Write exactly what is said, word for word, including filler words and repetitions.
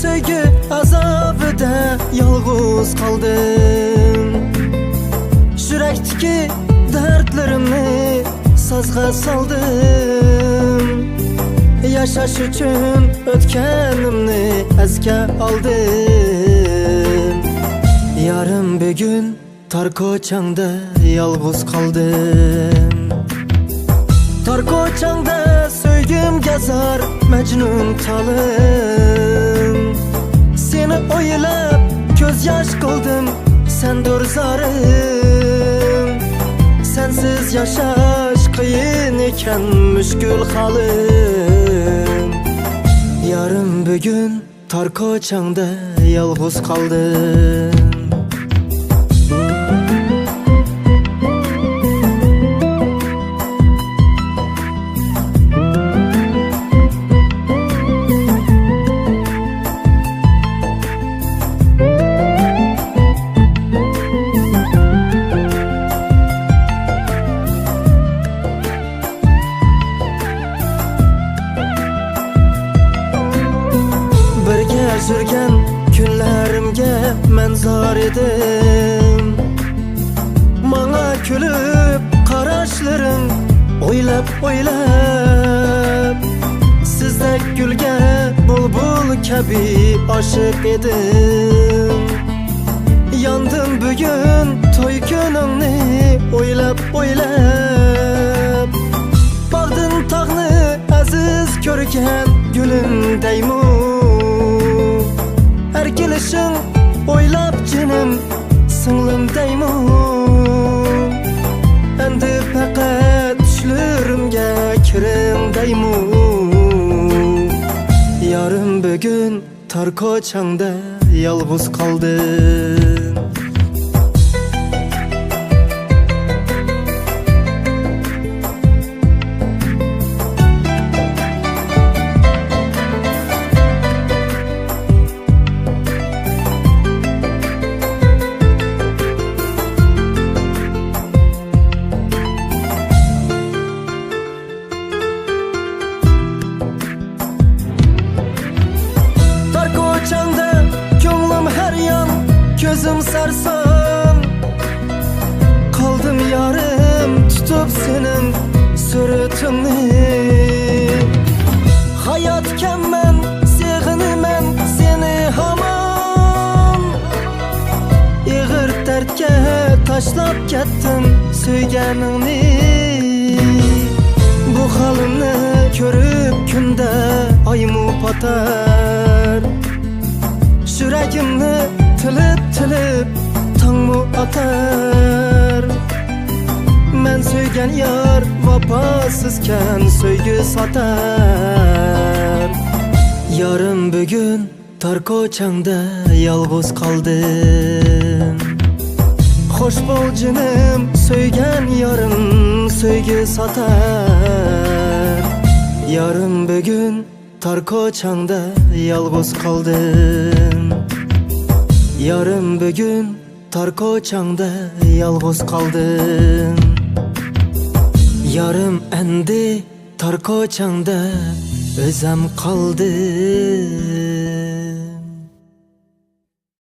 سۆيگۈ ئازابىدا يالغۇز قالدىم. يۈرەكتىكى دەردلىرىمنى سازغا سالدىم. ياشاش ئۈچۈن ئۆتكەنلىرىمنى ئەسكە ئالدىم. يارىم، بۈگۈن تار كوچاڭدا يالغۇز قالدىم. تار كوچاڭدا سۆيگۈمگە زار مەجنۇن تالىم. سېنى ئويلاپ كۆز ياش قىلدىم، سەندۇر زارىم. سەنسىز ياشاش قىيىن ئىكەن، مۈشكۈل ھالىم. يارىم، بۈگۈن تار كوچاڭدا يالغۇز قالدىم. بىرگە يۈرگەن كۈنلىرىمگە مەن زار ئىدىم. ماڭا كۈلۈپ قاراشلىرىڭ ئويلاپ، ئويلاپ، سىزدەك گۈلگە بۇلبۇل كەبى ئاشىق ئىدىم. ياندىم بۈگۈن توي كۈنۈڭنى ئويلاپ، ئويلاپ. باغدىن تاغنى ئەزىز كۆرگەن گۈلۈم دەيمۇ؟ ئەركىلىشىڭ ئويلاپ جېنىم، سىڭلىم دەيمۇ؟ ئەمدى پەقەت چۈشلىرىمگە كىرىڭ دەيمۇ؟ يارىم، بۈگۈن تار كوچاڭدا يالغۇز قالدىم. تار كوچاڭدا كۆڭلۈم ھەر يان، كۆزۈم سەرسان. قالدىم يارىم تۇتۇپ سېنىڭ سۈرىتىڭنى. ھاياتكەنمەن، سېغىنىمەن سېنى ھامان. ئېغىر دەردكە تاشلاپ كەتتىم سۆيگەنىڭنى. بۇ ھالىمنى كۆرۈپ كۈندە ئايمۇ پاتار. يۈرىكىمنى تىلىپ، تىلىپ تاڭمۇ ئاتار. مەن سۆيگەن يار ۋاپاسىزكەن، سۆيگۈ ساتار. يارىم، بۈگۈن تار كوچاڭدا يالغۇز قالدىم. خوش بول جېنىم، سۆيگەن يارىم، سۆيگۈ ساتار. يارىم، بۈگۈن تار كوچاڭدا يالغۇز قالدىم. يارىم، بۈگۈن تار كوچاڭدا يالغۇز قالدىم. يارىم، ئەمدى تار كوچاڭدا ئۆزۈم قالدىم.